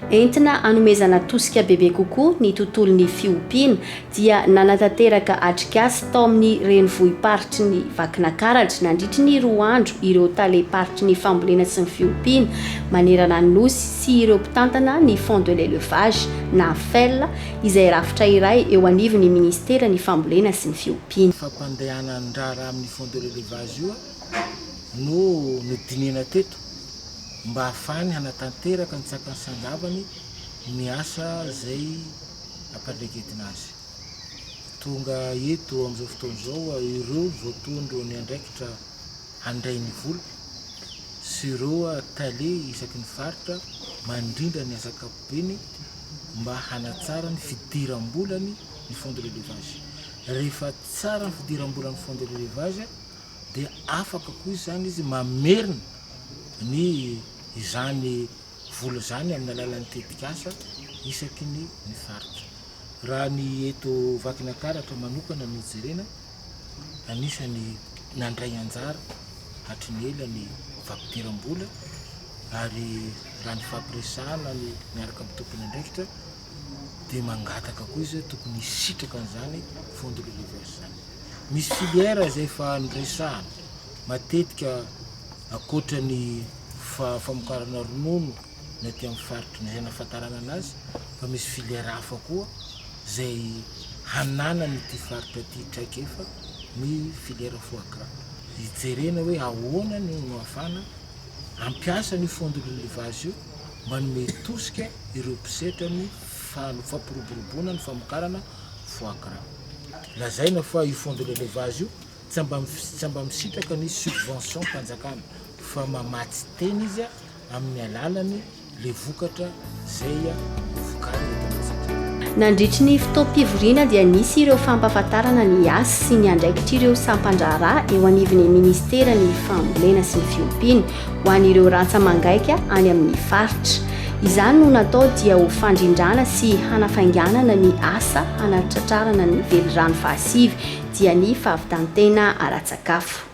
Entina hanomezana tosika bebe kokoa ny tontolon'ny fiompiana dia nanatanteraka atrikasa tao amin'ny renivohi-paritry ny Vakinakaratra nandritry ny 2 andro ireo talem-paritry ny fambolena sy ny fiompiana manerana ny Nosy sy ireo mpitantana ny Fonds de l'élevage na FEL izay rafitra iray eo anivon'ny minisiteran'ny fambolena sy ny fiompiana. Fampandehanan-draharaha amin'ny Fonds de l'élevage io no nodinihana teto mba hahafahany hanatanteraka ny tsakany sandavany ny asa izay ampandraiketina azy. Tonga eto amin'izao fotoana izao ireo voatondro ny andraikitra handray ny vola sy ireo tale isaky ny faritra mandrindra ny asa ankapobeny mba hanatsara ny fidiram-bolany ny Fonds de l'élevage. Rehefa tsara ny fidiram-bolan'ny Fonds de l'élevage dia afaka koa izany izy mamerina ny izany vola izany amin'ny alalan'ny tetikasa isaky ny ny faritra. Raha ny eto Vakinankaratra manokana no jerena, anisan'ny nandray anjara hatry ny ela ny fampidiram-bola ary raha ny fampiresahana ny miaraka amin'ny tompon'andraikitra dia mangataka koa izy hoe tokony hisitraka an'izany fonds de l'élevage izany. Misy filière izay efa niresahana matetika ankoatra ny famokarana ronono ny aty amin'ny faritry ny izay nahafantarana anazy fa misy filière hafa koa izay hananan'ity faritra ity traikefa ny filière foie gras. Hijerena hoe ahoana no ahafahana hampiasa an'io fonds de l'élevage io mba hanome tosika ireo mpisehatra amin'ny fampiroboroboana ny famokarana foie gras. Lazaina fa io fonds de l'élevage io tsy mba tsy mba misitraka ny subvention mpanjakana fa mamatsy tena izy amin'ny alalany le vokatra zay vokariny eto Matsiatra. Nandritry ny fotoam-pivoriana dia nisy ireo fampahafantarana ny asa sy ny andraikitr'ireo sampan-draharaha eo anivon'ny minisiteran'ny Fambolena sy ny Fiompiana ho an'ireo rantsa-mangaika any amin'ny faritra. Izany no natao dia ho fandrindrana sy hanafainganana ny asa hanatratrarana ny velirano fahasivy dia ny fahavitan-tena ara-tsakafo.